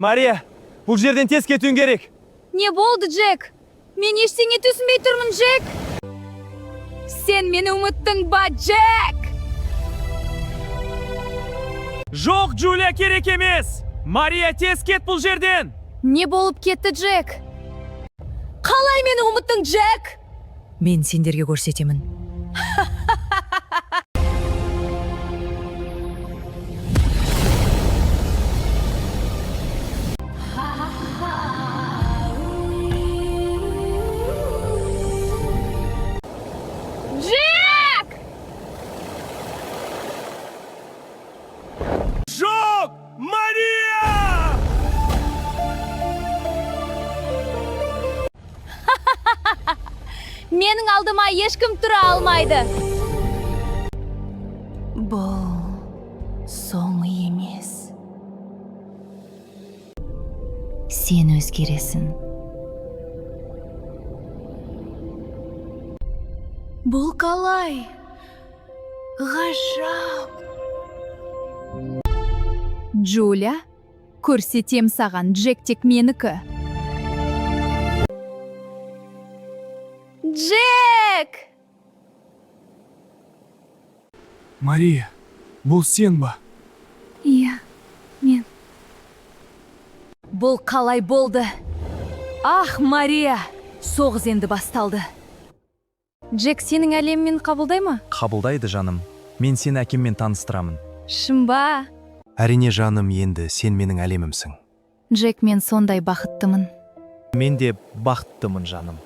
Мария, бұл жерден тез кетуің керек. Не болды, Джек? Мен ештеңе түсінбей тұрмын, Джек. Сен мені ұмыттың ба, Джек? Жоқ, Джулия, керек емес. Мария, тез кет бұл жерден. Не болып кетті, Джек? Қалай мені ұмыттың, Джек? Мен сендерге көрсетемін. Джек! Жоқ, Мария! Менің алдыма ешкім тұра алмайды. Бұл соңы емес. Сен өзгересің. Бұл қалай? Ғажап. Джуля, көрсетем саған, Джек тек менікі. Джек! Мария, бұл сен ба? Иә, мен. Бұл қалай болды? Ах, Мария, соғыс енді басталды. Джек сенің әлеммен қабылдай ма? Қабылдайды, жаным. Мен сені әкеммен таныстырамын. Шын ба? Әрине, жаным, енді сен менің әлемімсің. Джек, мен сондай бақыттымын. Мен де бақыттымын, жаным.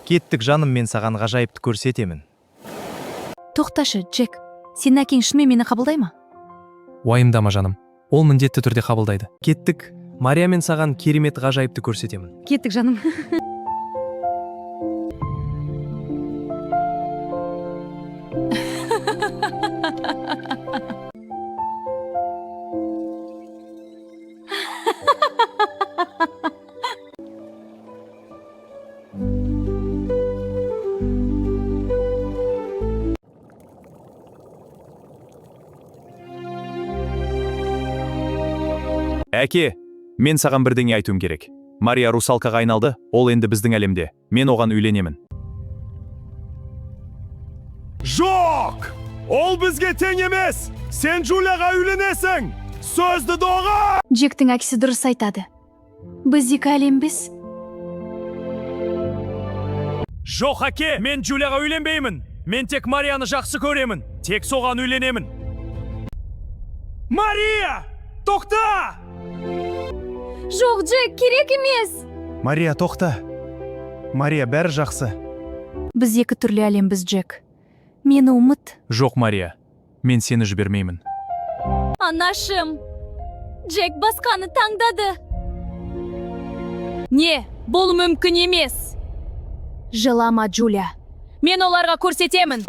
Кеттік, жаным, мен саған ғажайыпты көрсетемін. Тоқташы, Джек. Сенің әкең шынымен мені қабылдай ма? Уайымдама, жаным. Ол міндетті түрде қабылдайды. Кеттік, Мария, мен саған керемет ғажайыпты көрсетемін. Кеттік, жаным. Әке, мен саған бірдеңе айтуым керек. Мария русалкаға айналды, ол енді біздің әлемде. Мен оған үйленемін. Жоқ! Ол бізге тең емес! Сен Джулияға үйленесің! Сөзді доға! Джектің әкесі дұрыс айтады. Біз екі әлембіз. Жоқ, әке, мен Джулияға үйленбеймін. Мен тек Марияны жақсы көремін. Тек соған үйленемін. Мария! Тоқта! Жоқ, Джек, керек емес. Мария, тоқта. Мария, бәрі жақсы. Біз екі түрлі әлембіз, Джек. Мені ұмыт. Жоқ, Мария, мен сені жібермеймін. Анашым. Джек басқаны таңдады. Не, бұл мүмкін емес. Жылама, Джуля. Мен оларға көрсетемін.